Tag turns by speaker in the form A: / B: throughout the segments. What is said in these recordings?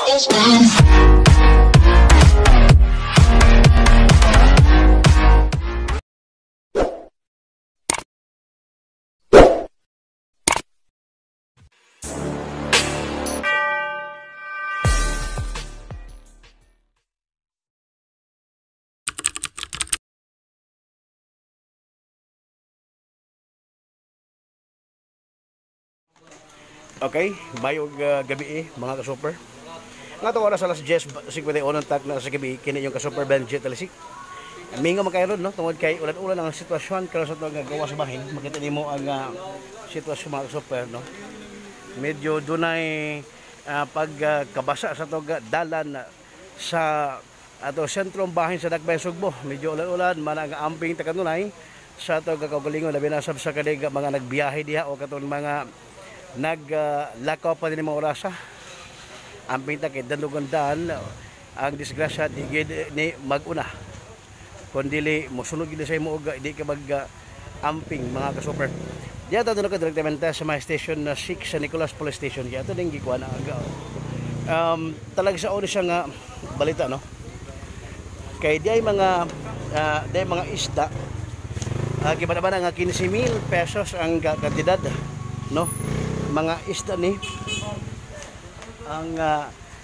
A: Okay, mayog gabi mga ka-super. Nga itong oras alas 10:51 tak na sa gabi, kini yung ka-super Benji Talisik. Mingo makairon, no? Tungod kay ulan-ulan ang sitwasyon karon sa itong gawa sa bahin. Makita nimo ang sitwasyon mga ka-super, no? Medyo dunay pagkabasa sa itong dalan sa ato sentrong bahin sa Dakbayan Sugbo. Medyo ulan-ulan, man ang amping takanunay sa itong kakaugalingon, labi na sab sa kanig mga nagbiyahe diha o katong mga naglakaw pa din mga orasa. Amping ta kay dandugan-dan ang disgrasya di gid ni maguna. Kun dili mosunod gid sa imo og di ka mag amping mga ka-super. Diya ta ka direktamente sa my station na 6 sa Nicolas Police Station. Kaya ato ding gikuha na talag sa ori siya nga balita, no? Kay di ay mga di ay mga isda gibana nga 15,000 pesos ang kantidad, no? Mga isda ni ang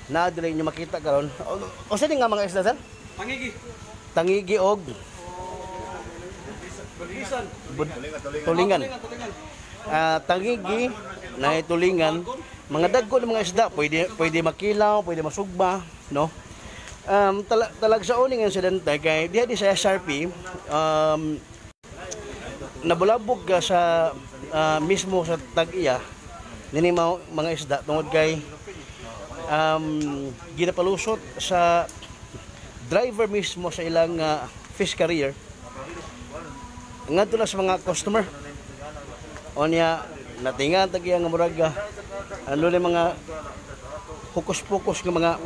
A: naadili nyo makita karon. O saan nga mga isda, sir?
B: Tangigi.
A: Tangigi og
B: Tulingan.
A: Tulingan. Tangigi na tulingan, mga dagko ng mga isda, pwede makilaw, pwede masugba, no? Talag sa uning insidente kay diha di sa SRP, nabulabog sa mismo sa tag-iya nini mga isda tungod kay ginapalusot sa driver mismo sa ilang fish carrier ngadto na sa mga customer. O niya natingan tag-iya nga murag ano ni mga hukus-pokus nga mga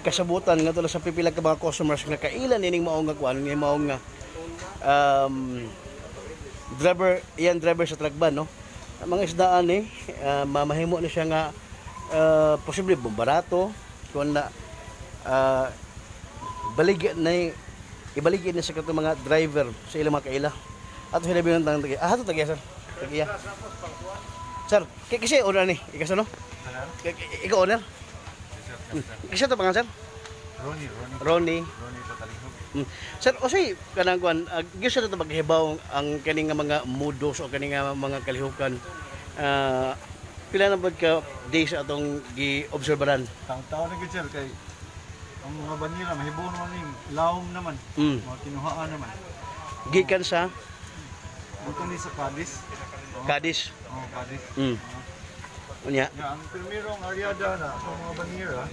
A: kasabutan ngadto na sa pipila ka mga customers nga kailan nining mao nga kuan nga mao nga driver, iyan driver sa truck van, no? Ang mga isdaan ni mamahimo ni siya nga posible bumbarato kung na baligya na ibaligya ni sa katong mga driver sa ilang mga kaila. Ato sila bilang tang tagiya. Ah, ato tagiya, sir. Tagiya. Sir, kasi owner ni. Ikaw no? Ikaw owner? Kasi ito pangalan, sir?
C: Ronnie, Ronnie.
A: Ronnie.
C: Ronnie Patalihog.
A: Sir, osay kanang kuan, gyud sa ito maghibaw ang kaning nga mga mudos o kaning nga mga kalihukan. Pila na bud ka days atong gi-obserbaran?
C: Taon-taon na gyud, sir, kay ang mga banira mahibaw naman ning lawom naman. Mga kinuhaan naman.
A: Gikan sa
C: Buto ni sa Cadiz. Oh.
A: Cadiz.
C: Oh, Cadiz.
A: Unya.
C: Ya, ang primerong aryada na sa mga banira,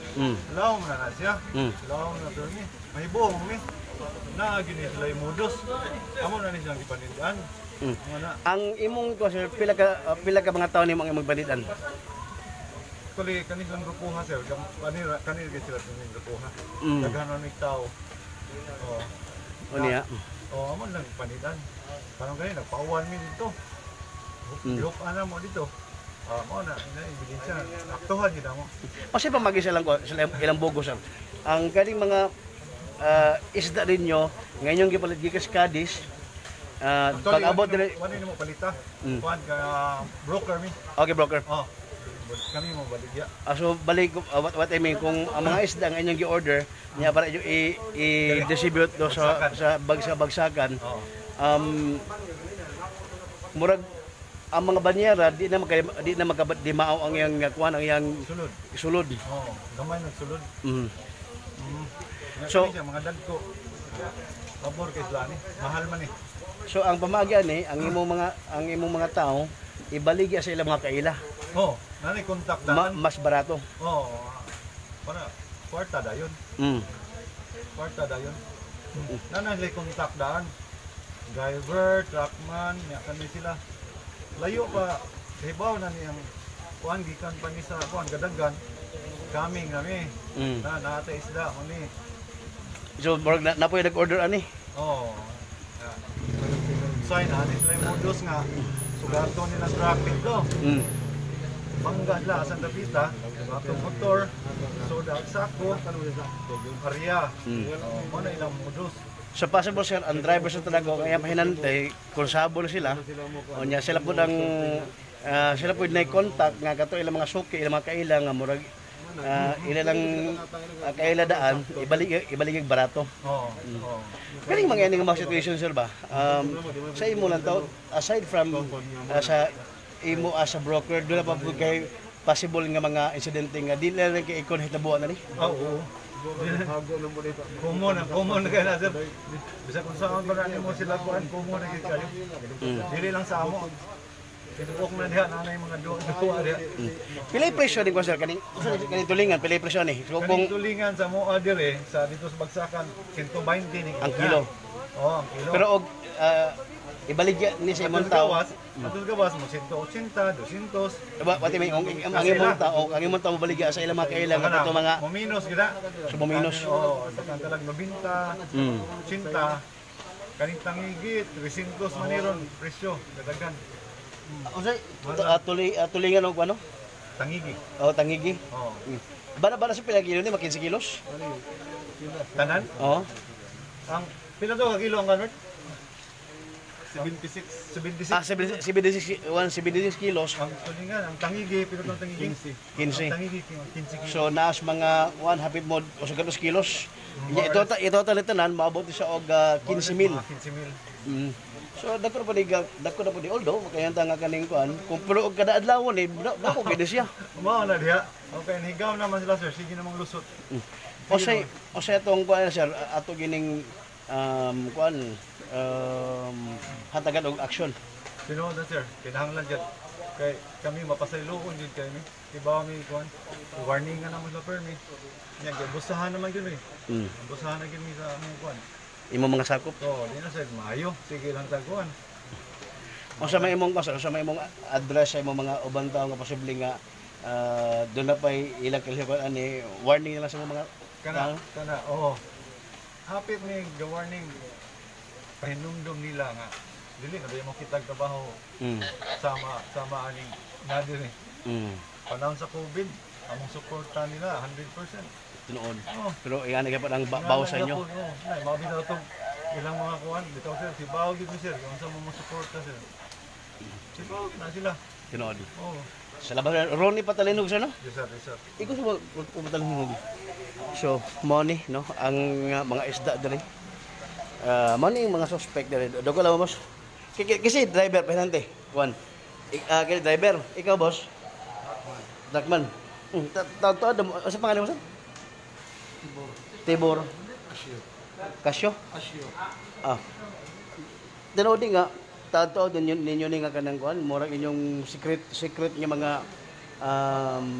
C: lawom na na siya. Lawom na permi. Mahibaw mi. Naa gini sila yung modus. Amo na ni siyang gipanindan.
A: Ang imong ko, sir, pila ka mga taon nimong imong bandidan?
C: Actually, kani silang grupuha, sir. Kanila kay sila silang grupuha. Daghan na ni tao. Oh.
A: Unya.
C: Oh, amo lang panidan. Parang gani nagpawan mi dito. Group ana mo dito. Ah, mo na ina ebidensya. Aktuhan gid mo.
A: Kasi pamagi silang sila ilang bogo, sir. Ang kaning mga isda ninyo ngayon gipalit gikan sa Cadiz, pag-abot diri
C: wala nimo palita. Kuan ka broker mi.
A: Okay, broker.
C: Oh. Kami mo baligya.
A: So balik what I mean, kung ang mga isda nga inyong gi-order niya para inyo i-distribute do sa bagsakan.
C: Oh.
A: Murag ang mga banyera di na di mao ang iyang kuan, ang iyang
C: sulod.
A: Sulod.
C: Oh, gamay nagsulod.
A: So
C: siya, mga dagko. Pabor kay sila ni. Mahal man ni.
A: So ang pamaagi ani, ang imong mga tao ibaligya sa ilang mga kaila.
C: Oh, nani contact daan.
A: Mas barato.
C: Oh, para kwarta dayon. Kwarta dayon. Nana sila contact daan. Driver, truckman, nya kani sila. Layo pa hibaw na niyang kuan gikan pa ni sa kuan gadagan. Kaming nami. Na naata isda mo ni.
A: So murag na napoy nag-order ani.
C: Oh. Sign ani sila yung modus nga sugato nila truck dito. Bangga sila sa Davita, atong motor, soda at sako, arya. Oh, mo na ilang modus.
A: So possible, sir, ang driver sa Tanago kaya pahinante kung sabol sila. O nya sila po ang sila po na contact nga kato ilang mga suki, ilang mga kaila nga murag ila lang kaila daan ibalik ibalik barato.
C: Oo. Oo.
A: Kaning mga ini nga mga situation, sir, ba? Sa imo lang to, aside from sa imo as a broker, doon na pa po kay possible nga mga insidente nga di lang kay ikon hitabuan na ni.
C: Oo. Common, ang common na kayo na, sir. Bisa kung saan ba na mo sila kuan, common na kayo kayo. Dili lang sa amo. Tinuok na diha na mga duwa duwa diha.
A: Pilay presyo din ko, sir, kaning kaning tulingan, pilay presyo ni. So
C: Kaning
A: kung
C: tulingan sa moa dire sa dito sa Bagsakan 120 ni
A: Ang kilo.
C: Oo, ang kilo.
A: Pero og ibaligya ni sa imong
C: Atong
A: tao,
C: gawas, atong gawas mo 180, 200.
A: Diba, pati may ang imong tao mabaligya sa ilang mga kaila nga kato mga
C: Muminos gid.
A: So, muminos.
C: Oo, sa talag 90, 80. Kaning tangigit, 300 man ron presyo, kadagan.
A: Unsay tulingan og ano?
C: Tangigi.
A: O tangigi.
C: Oo.
A: Bana bana sa pila kilo ni, ma 15 kilos?
C: Tanan?
A: Oo.
C: Ang pila to ka kilo ang kanort? 76. 76.
A: Ah, 76 176 kilos.
C: Ang tulingan, ang tangigi, pila to ang tangigi?
A: 15.
C: Ang tangigi, 15 kilo.
A: So naas mga 1 hapit mo o sa kilos. Nya ito ito tanan maabot siya og 15,000.
C: Mga 15,000.
A: So dako na po ni dako na po ni although kaya ta nga kaning kuan kung pero og kada adlaw ni dako gid siya.
C: Mao na diha. Okay, nigaw naman sila, sir, sige namang lusot.
A: O say atong kuan, sir, ato gining kuan hatagan og aksyon.
C: Tinuod na, sir, kinahanglan dyan. Kay kami mapasayloon din kami. Iba kami kuan. Warning nga naman sa permi. Nya kay busahan naman gyud mi. Busahan na gyud mi sa among kuan.
A: Imo mga sakop.
C: So, di na sir, maayo. Sige lang ta kuan.
A: Unsa may imong unsa may imong address sa imong mga uban tawo nga posible nga doon na pa'y ilang kalihukan ani warning na lang sa imong mga
C: Kana
A: tao?
C: kana oo. Hapit ni ga warning, pahinumdum nila nga dili na ba mo kitag trabaho sama sama aning na diri. Panahon sa COVID, among suporta nila 100%.
A: Tinuod.
C: Oh.
A: Pero iyan ka pa ang baw sa inyo.
C: Oo, nay mao bitaw tong ilang mga kuan bitaw, sir, si baw gid mi, sir, kung unsa mo mo suporta, sir. Si baw na sila.
A: Tinuod.
C: Oo.
A: Sa labas, Ronnie Patalinog, sir, no?
C: Yes sir, yes sir.
A: Ikaw sa Patalinog. So, money, no? Ang mga isda diri. Mo ni mga suspect diri. Doko lang, boss. Kasi driver penante. Kuan. Kini driver, ikaw, boss. Truckman. Ta ta ta sa pangalan mo, sir? Tibor. Tibor. Kasyo. Kasyo. Ah. Tinuod nga tato din yun ninyo ni nga kanang kuan, murag inyong secret secret nga mga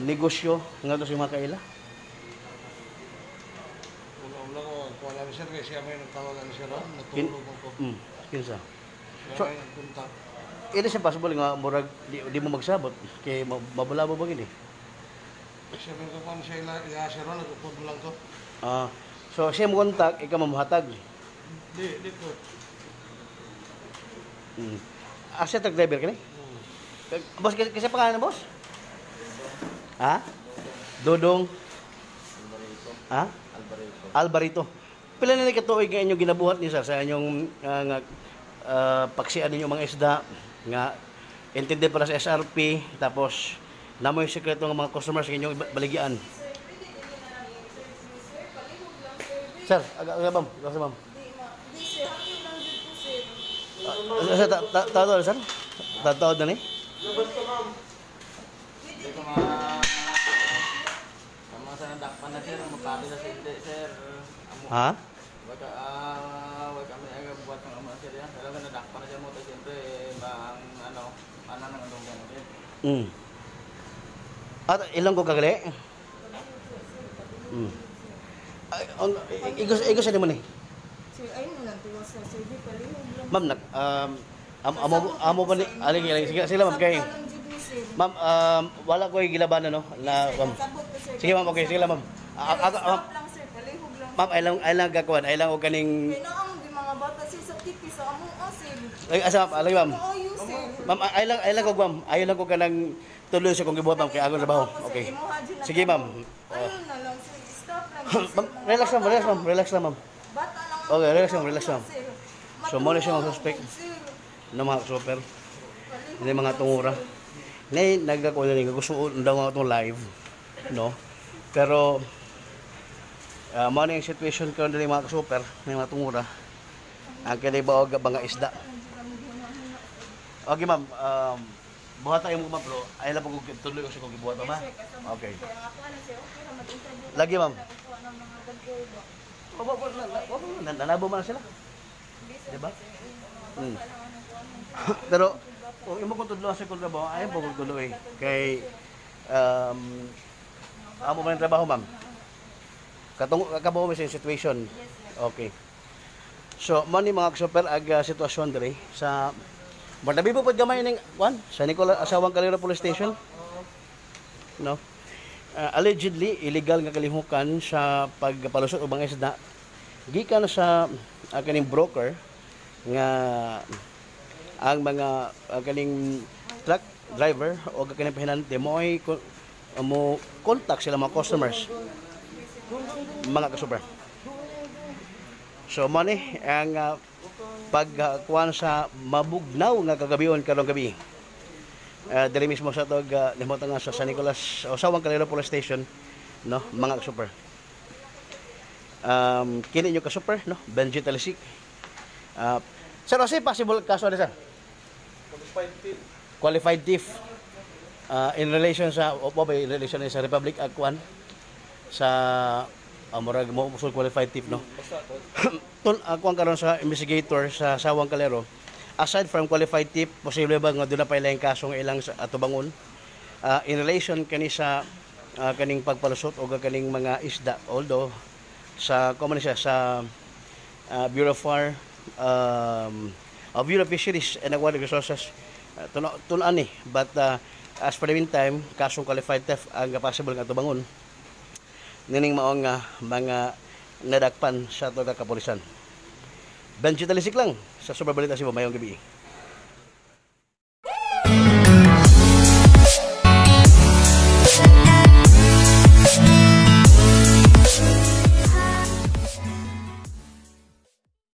A: negosyo nga sa mga kaila.
B: Wala ko, wala ni sir, kasi siya may nagtawagan ni sir, natulog ako.
A: Kinsa?
B: Siya
A: So-
B: may nagkontak.
A: Ili siya possible nga murag di mo magsabot kay mabulabo ba gini?
B: Siya may nagkukuhan siya ila, iya sir, nagkukod mo lang ko.
A: Ah, so siya mo kontak, ikaw mamuhatag.
B: Di, di ko.
A: Ah, siya truck driver kani? Boss, kasi pangalan ng boss? Ha? Dodong? Ha? Alvarito. Alvarito. Pila na ni katuig nga inyong ginabuhat ni sir sa inyong nga paksian ninyo mga isda nga intended para sa SRP, tapos namoy sekreto ng mga customers sa inyong baligyan. Sir, aga aga ma'am, aga ma'am.
D: Di sir, hangyo lang jud ko, sir.
A: Sir, ta sir? Tataw na ni?
E: Hindi ko ma... Tama sa nadakpan na, sir, mapati na sir, sir. Amo,
A: Ha?
E: wag wag kami aga buhat ng amo, sir, yan. Talaga nadakpan na siya mo, siyempre, bang, ano, ano nang andong ganun, sir.
A: At ilang ko kagali? Ay, igos igos sa mo ni.
D: Sir, ayun mo lang tuwa sa sir, di palihog lang.
A: Ma'am, nag amo amo amo ba ni aling aling sige sila, ma'am, kay
D: Sakta lang jud ni sir.
A: Ma'am, wala ko gilabanan, no na
D: Sir,
A: ma'am.
D: kasabot ko, sir.
A: Sige, ma'am, okay, sige lang, ma'am.
D: Pero
A: Ako, ma'am,
D: stop lang, sir, palihog lang.
A: ma'am, ay lang gakuan, ay lang og kaning
D: Kay naang di mga bata, sir, sa TV sa among sir.
A: ay asa ma'am, alay ma'am.
D: Kaayo, sir.
A: Ma'am, ay lang ko, ma'am. Ay lang ko kanang Tuloy sa kong gibuhat, ma'am, kay akong trabaho. Okay.
D: Imuha dyan na
A: Sige, ma'am.
D: Ano na lang, sir. Stop lang. Sir.
A: Ma'am,
D: Mga
A: relax lang,
D: bata
A: relax ma'am, relax lang, ma'am.
D: Bata lang ang
A: Okay, relax lang, relax lang.
D: sir.
A: So, mo na siya mga
D: Matulog
A: suspect.
D: sir.
A: Ng mga super.
D: Palihog
A: Hindi mga
D: lang,
A: tungura.
D: sir.
A: Nay nagkakuha na rin gusto daw nga itong live, no? Pero mo na yung situation karon diri, mga super, may mga tungura. Ang kini ba og mga isda. Okay, ma'am, buhat tayo mo, ma'am, bro. Ay lang po kung tuloy ko sa kong gibuhat, ma'am.
D: Sir, kasi
A: Okay.
D: kaya nga ako, ano, sir, okay na mag-interview.
A: Lagi, ma'am.
D: Kuha ng mga bagay ba.
A: Wa wa wa wa nanabo man sila. Diba? Pero kung imo kong tudlo sa kong trabaho, ayaw po kong tuloy. Kay amo man ang trabaho, ma'am. Katong kabaw mo sa situation. Okay. So, mo ni mga super ag sitwasyon diri sa Barnaby po pud gamay ning kwan sa Nicola Asawang Calero Police Station. No. Allegedly illegal nga kalihukan sa pagpalusot og mga isda gikan sa kaning broker nga ang mga kaning truck driver o kaning pahinante mo'y mo contact sila mga customers, mga kasuper. So mo ni ang pagkuan sa mabugnaw nga kagabion karong gabi. Diri mismo sa tog nga sa San Nicolas o Sawang Calero Police Station, no, mga super. Kini inyo ka super, no, Benji Talisik. Sir, kasi possible kaso ano, sir?
C: Qualified thief.
A: Qualified thief. In relation sa o ba in relation sa Republic Act 1 sa murag mo usul qualified thief, no?
C: Basta
A: Tun kuan karon sa investigator sa Sawang Calero, aside from qualified tip, posible ba nga doon na pa ilang kasong ilang sa atubangon in relation kani sa kaning pagpalusot o kaning mga isda, although sa common siya sa Bureau of Fire Bureau of Fisheries and Aquatic Resources, tun-an eh, but as for the meantime, kasong qualified theft ang possible nga atubangon nining maong mga nadakpan sa ato kapulisan. Benji Talisik lang sa Super Balita Cebu, mayong gabi.